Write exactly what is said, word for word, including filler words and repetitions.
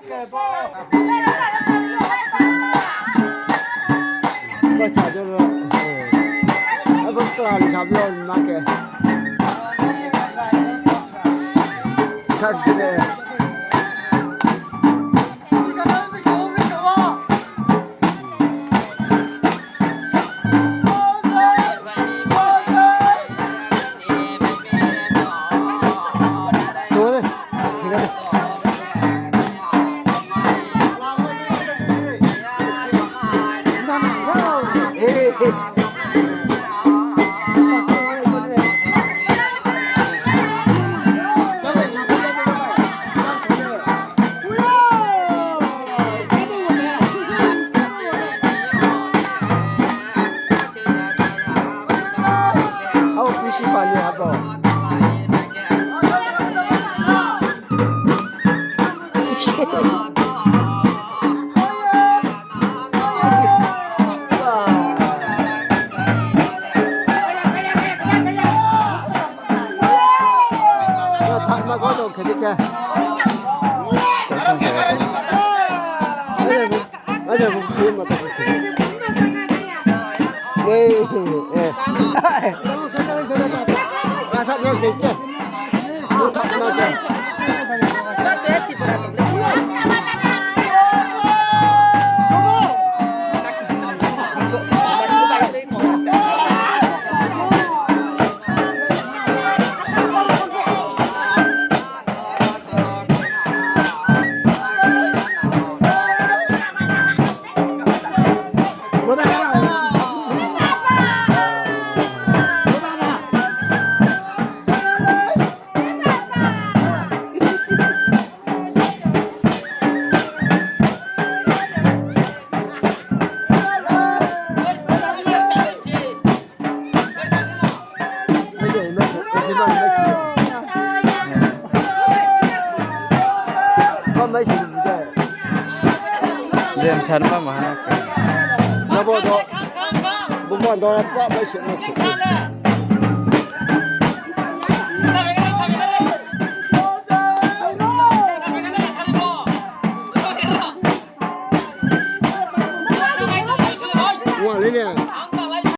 Bo cha jor ro. Abo klan sabi on ma khe. Thak de. Abo khusi pha ni abo. Thakma kau no khe di khe. Aja bu, aja bu, bu ma ta bu. Nei, eh. Asa no khe se. Bu thakma khe. Jem san ma ma hana khe. Nabo do, buma do pa mai se mai se.